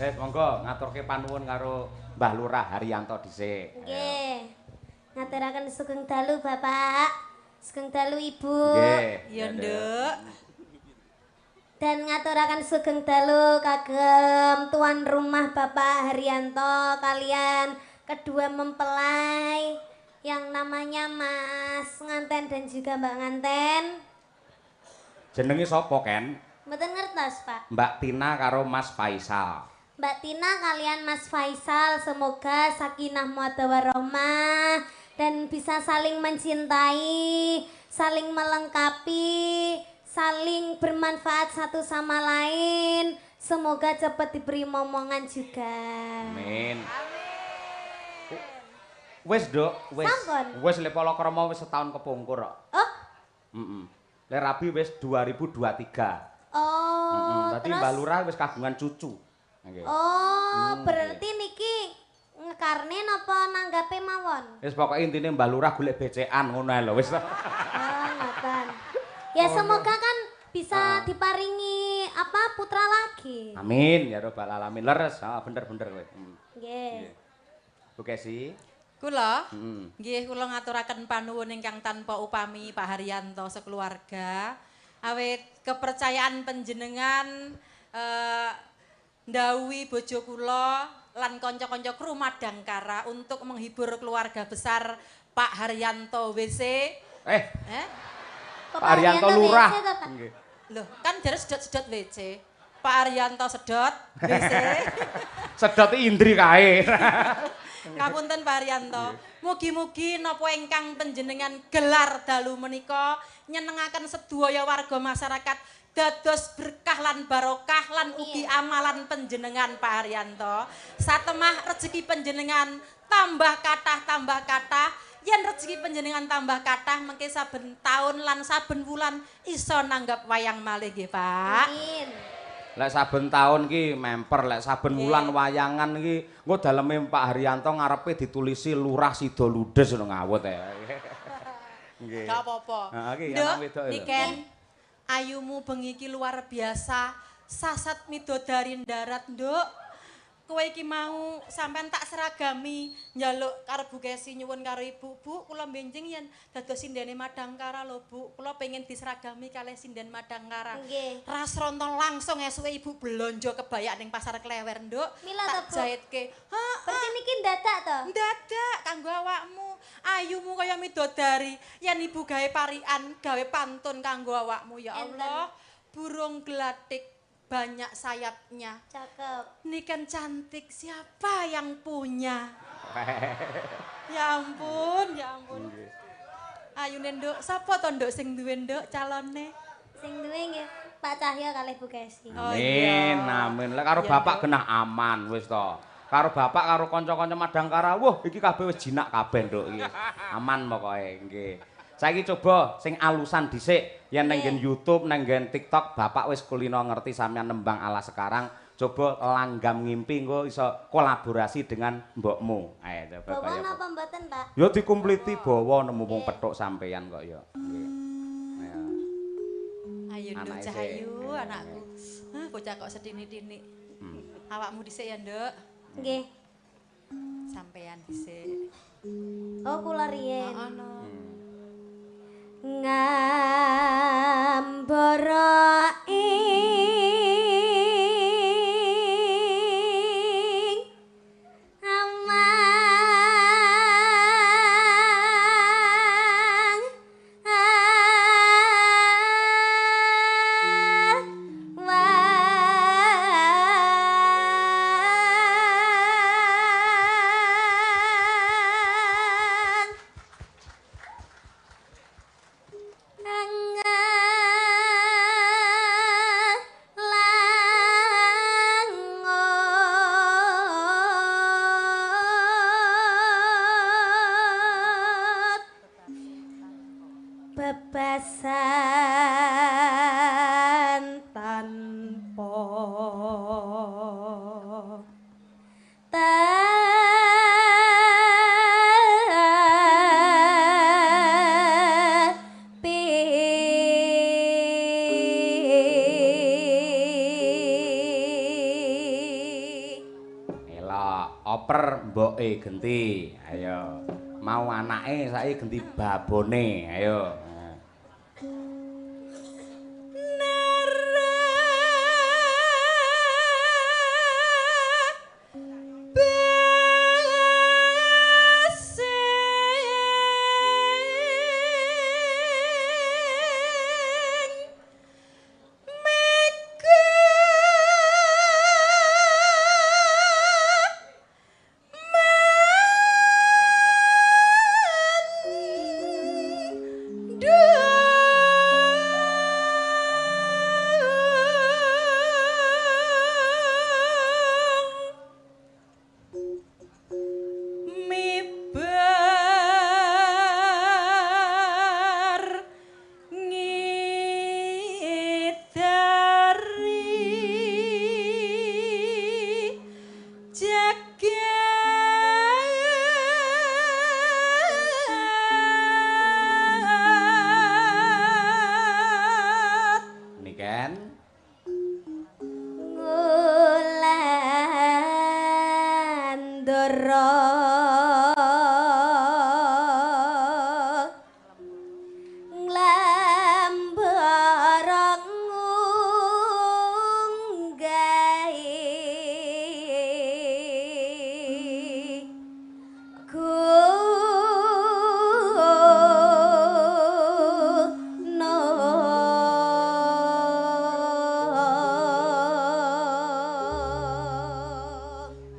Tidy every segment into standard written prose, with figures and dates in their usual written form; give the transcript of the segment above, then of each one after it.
Wis monggo ngaturke panuwun karo Mbah Lurah Haryanto dhisik. Nggih. Ngaturaken sugeng dalu Bapak, sugeng dalu Ibu. Nggih. Ya, Nduk. Dan ngaturaken sugeng dalu kagem tuan rumah Bapak Haryanto kalian kedua mempelai yang namanya Mas Nganten dan juga Mbak Nganten. Jenenge sapa, Ken? Mboten ngertos, Pak. Mbak Tina karo Mas Faisal. Mbak Tina kalian Mas Faisal semoga sakinah mawaddah warahmah dan bisa saling mencintai, saling melengkapi, saling bermanfaat satu sama lain. Semoga cepat diberi momongan juga. Amin. Wis, Nduk, wis. Sampun. Wis le palakrama wis setahun kepungkur kok. Oh. Heeh. Le rabi wis 2023. Oh, Dadi terus Mbah Lurah wis kagungan cucu. Nggih. Oh, berarti niki ngekarne napa nanggape mawon? Wis pokoke intine Mbah Lurah golek becekan ngono ae lho wis. Oh, ngoten. Ya semoga kan bisa diparingi apa putra lagi. Amin ya robbal alamin. Leres, heeh bener-bener kowe. Nggih. Bu Kesi. Kula? Nggih, kula ngaturaken panuwun ingkang tanpa upami Pak Haryanto sekeluarga. Awit kepercayaan panjenengan ndhawuhi bojo kula lan kanca-kanca kru Madangkara untuk menghibur keluarga besar Pak Haryanto WC. Pak Haryanto Lurah. Nggih. Loh, kan jare sedot-sedot WC. Pak Haryanto sedot WC. Sedot indri kae. Ngapunten Pak Haryanto. Mugi-mugi napa ingkang panjenengan gelar dalu menika nyenengaken sedaya warga masyarakat dados berkah lan barokah lan ugi amalan panjenengan Pak Haryanto. Satemah rejeki panjenengan tambah kathah tambah kathah. Yen rejeki panjenengan tambah kathah mengke saben taun lan saben wulan iso nanggap wayang malih nggih Pak. Amin. Lek saben taun ki memper, lek saben wulan wayangan ki engko daleme Pak Haryanto ngarepe ditulisi Lurah Sida Ludes ngono ngawut ya. Nggih. Gak apa-apa. Heeh iki lanang wedok lho. Niken, ayumu bengi iki luar biasa, sasat midodari ndarat, Nduk. Kowe iki mau sampean tak seragami njaluk karo Bu Kesi nyuwun karo Ibu, Bu, kula benjing yen dados sindene Madangkara lho, Bu. Kula pengen diseragami kalih sinden Madangkara. Nggih. Rasronto langsung esuke Ibu blonjo kebaya ning Pasar Klewer, Nduk. Mila tak to, Bu? jahitke. Heeh. Berarti niki ndadak to? Ndadak kanggo awakmu. Ayumu kaya midodari. Yen Ibu gawe parikan, gawe pantun kanggo awakmu ya Allah. Burung gelatik banyak sayapnya. Cakep. Niken cantik, siapa yang punya? Ya ampun, ya ampun. Ayune Nduk, sapa to Nduk sing duwe Nduk calone? Sing duwe nggih Pak Cahyo kalih Bu Kesi. Oh, Amin, iya. amin. Lek karo Iya, bapak Nduk. genah aman wis to. Karo bapak karo kanca-kanca Madangkara, wah iki kabeh wis jinak kabeh Nduk iki. Aman pokoke nggih. Saiki coba sing alusan dhisik yen nang nggen YouTube, nang nggen TikTok bapak wis kulino ngerti sampean nembang ala sekarang. Coba langgam ngimpi engko iso kolaborasi dengan mbokmu. Ayo coba Bawa kaya apa. napa mboten, Pak? Ya dikumpliti bawa nemu wong petuk sampean kok ya. Nggih. Ayo. Ayo Nduk Anake Cahayu, sik. anakku. Hah, bocah kok sedini-dini. Awakmu dhisik ya, Nduk. Nggih. Sampean dhisik. Oh, kula riyen. Heeh, no. Ngambara ing amang awang angan Mboke genti. Ayo. Mau anake saiki genti babone. Ayo.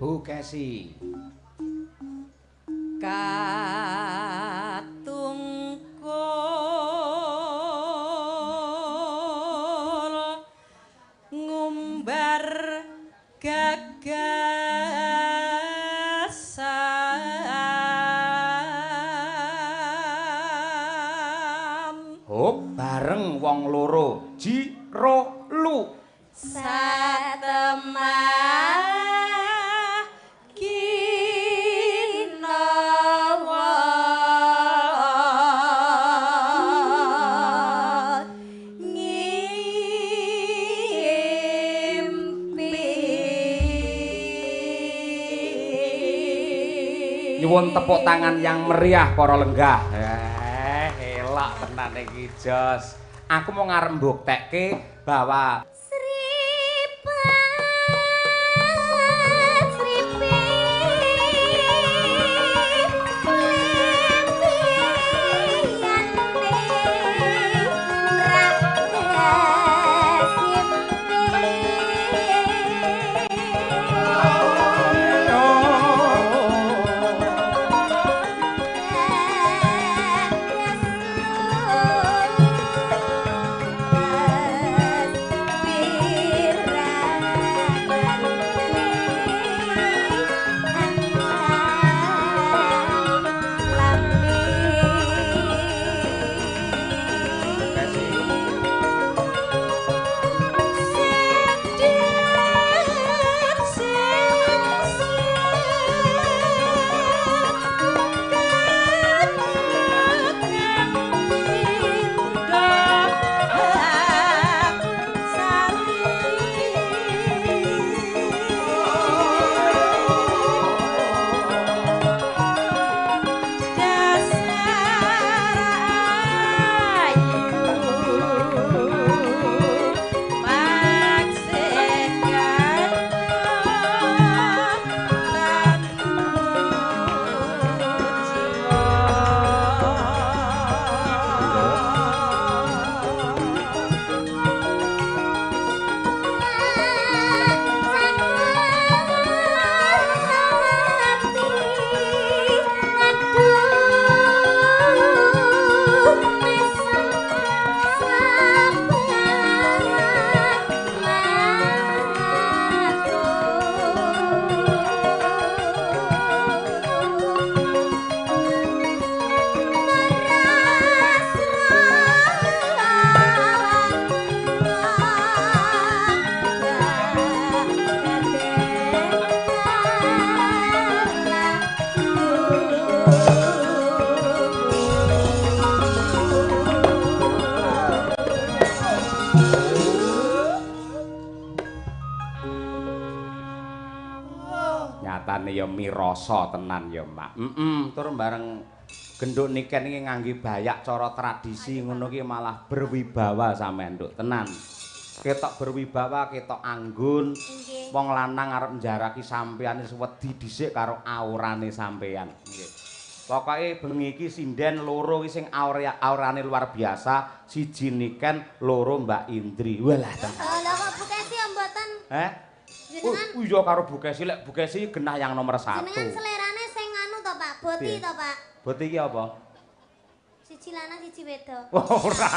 Bu Kesi. Katungkul ngumbar gagasan Hop bareng wong loro ji ro lu satemah kinawa ngimpi. Nyuwun tepuk tangan yang meriah para lenggah. Elok tenan iki jos. Aku mau ngarep mbuktekke bahwa Jane ya mirasa tenan ya, Mak. Heeh, tur bareng genduk Niken iki ngangge bayak cara tradisi ngono ki malah berwibawa sampean, Nduk, tenan. Ketok berwibawa, ketok anggun. Wong lanang arep njaraki sampean wis wedi dhisik karo aurane sampean. Nggih. Pokoke bengi iki sinden loro iki sing aurane luar biasa, siji Niken, loro Mbak Indri. Walah tenan. Lha kok Bu Kesi ya mboten? Heh? Jenengan Oh iya karo Bu Kesi, lek Bu Kesi genah yang nomor 1. Jenengan selerane sing anu to, Pak? Boti to, Pak? Boti iki apa? Siji lanang siji wedok. Ora.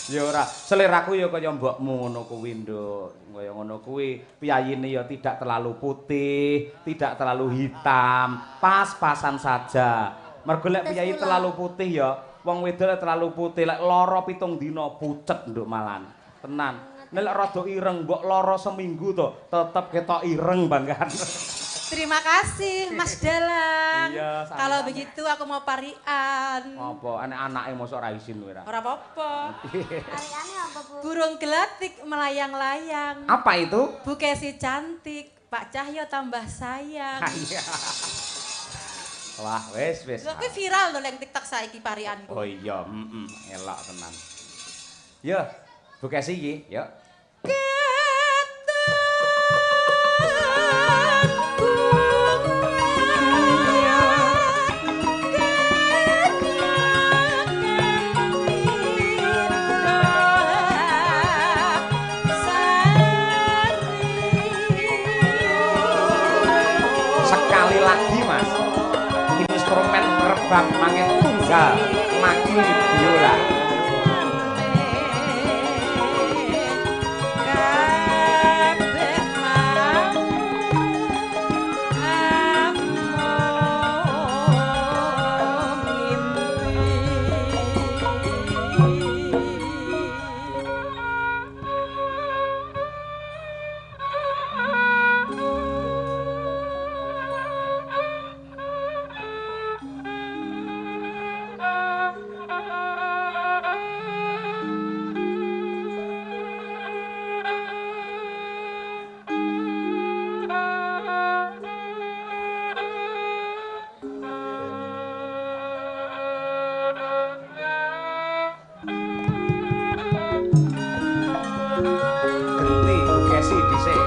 Ya ora, seleraku ya kaya mbokmu ngono kuwi, Nduk. Kaya ngono kuwi, piyayine ya tidak terlalu putih, tidak terlalu hitam, pas-pasan saja. Mergo lek piyayi terlalu putih ya, wong wedok lek terlalu putih lek lara 7 dina pucet, Nduk malan. Tenan. Nek lek rada ireng mbok lara seminggu to, tetep ketok ireng banggan. Terima kasih Mas Dalang. Iya, kalau begitu aku mau parian. Apa? Anek anake mosok ora isin kowe ora? Ora apa-apa. Pariane apa, Bu? Burung gelatik melayang-layang. Apa itu? Bu Kesi cantik, Pak Cahyo tambah sayang. Iya. Wah, wis wis. Lho kuwi viral lho nang TikTok saiki parianku. Oh iya, heeh, elok tenan. Yo, Bu Kesi iki, yo. Sekali lagi, Mas. Instrumen rebab mangke tunggal makili biola. Genti Bu Kesi dhisik.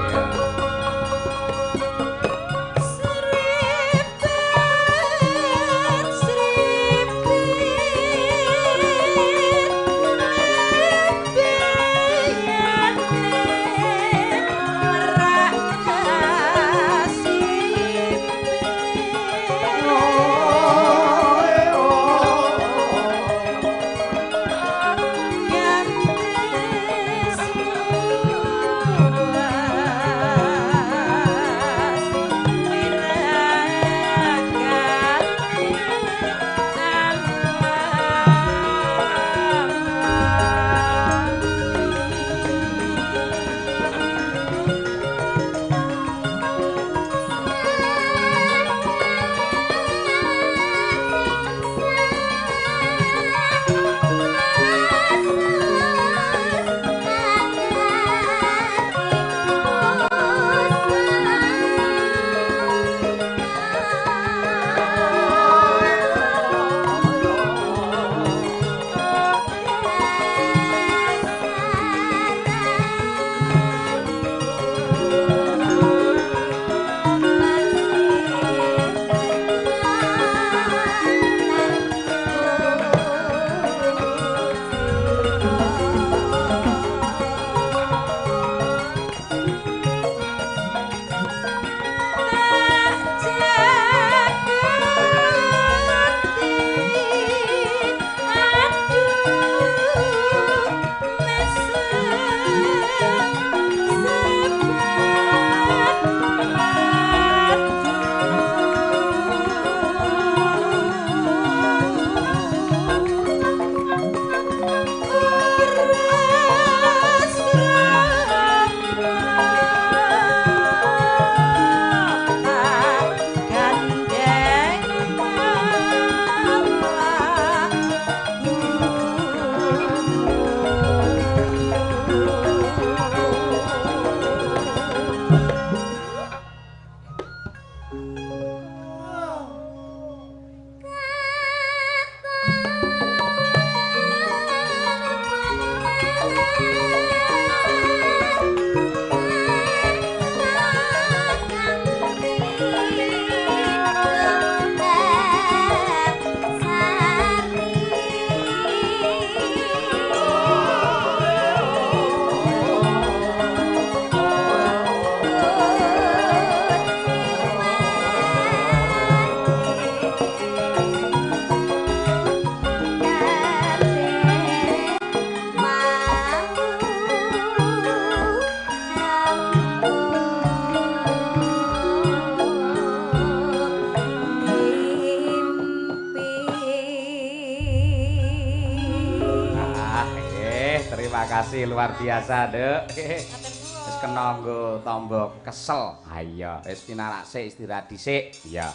kasih luar biasa, Nduk. Wis kena nggo tamba kesel. Ha iya, wis pinarak sik istirahat dhisik. Iya.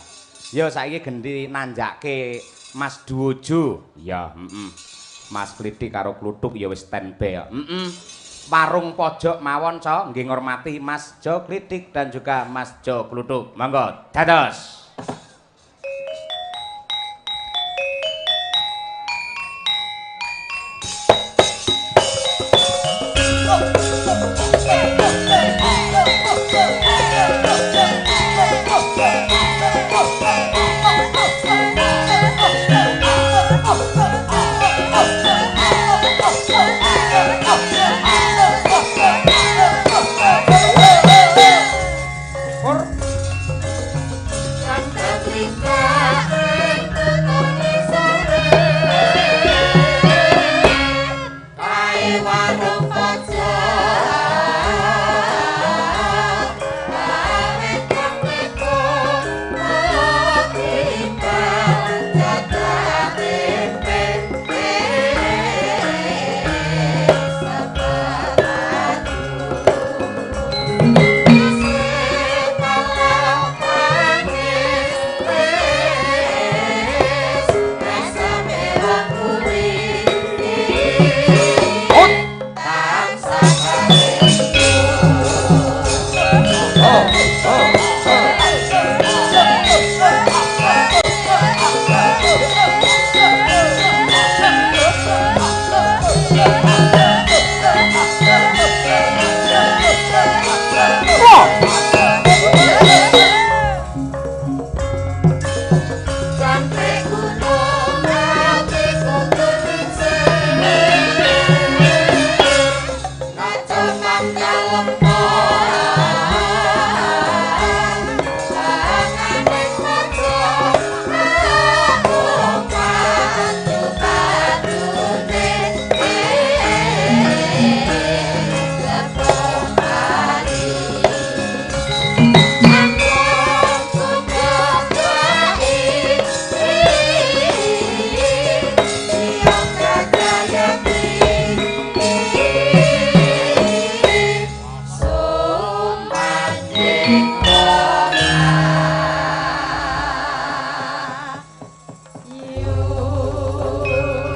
Yo saiki gendi nanjake Mas Duojo. Iya, heeh. Mas Klithik karo Kluthuk ya wis standby ya. Heeh. Warung pojok mawon, Co, nggih ngormati Mas Jo Klithik dan juga Mas Jo Kluthuk. Monggo, dados.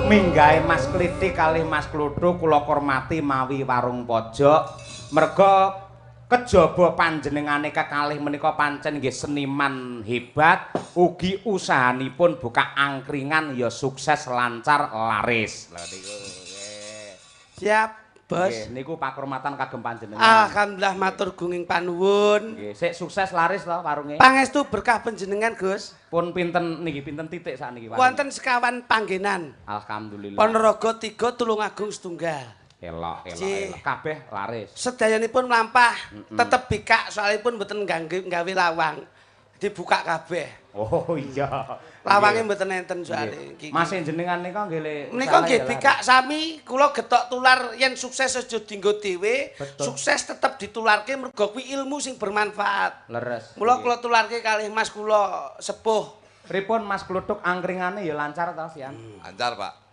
Minggahe Mas Klithik kalih Mas Kluthuk kula hormati mawi warung pojok merga kejaba panjenengane kekalih menika pancen nggih seniman hebat ugi usahanipun buka angkringan ya sukses lancar laris. Lho niku nggih. Siap, Bos. Nggih, niku pakurmatan kagem panjenengan. Alhamdulillah matur gunging panuwun. Nggih, sik sukses laris to warunge. Pangestu berkah panjenengan, Gus. Pun pinten niki, pinten titik sakniki warunge? Wonten sekawan panggenan. Alhamdulillah. Ponorogo 3, Tulungagung setunggal. Elok, elok, elok. Kabeh laris. Sedayanipun mlampah, tetep bikak soalipun mboten nggawe lawang. Dibuka kabeh. Oh iya. Lawange mboten enten soalé. Mas jenengan nika nggih le menika nggih bikak sami kula getok tular yen sukses aja dienggo dhewe, sukses tetep ditularke mergo kuwi ilmu sing bermanfaat. Leres. Mula kula tularke kalih Mas kula sepuh. Pripun Mas Kluthuk angkringane ya lancar ta sian? Lancar, Pak.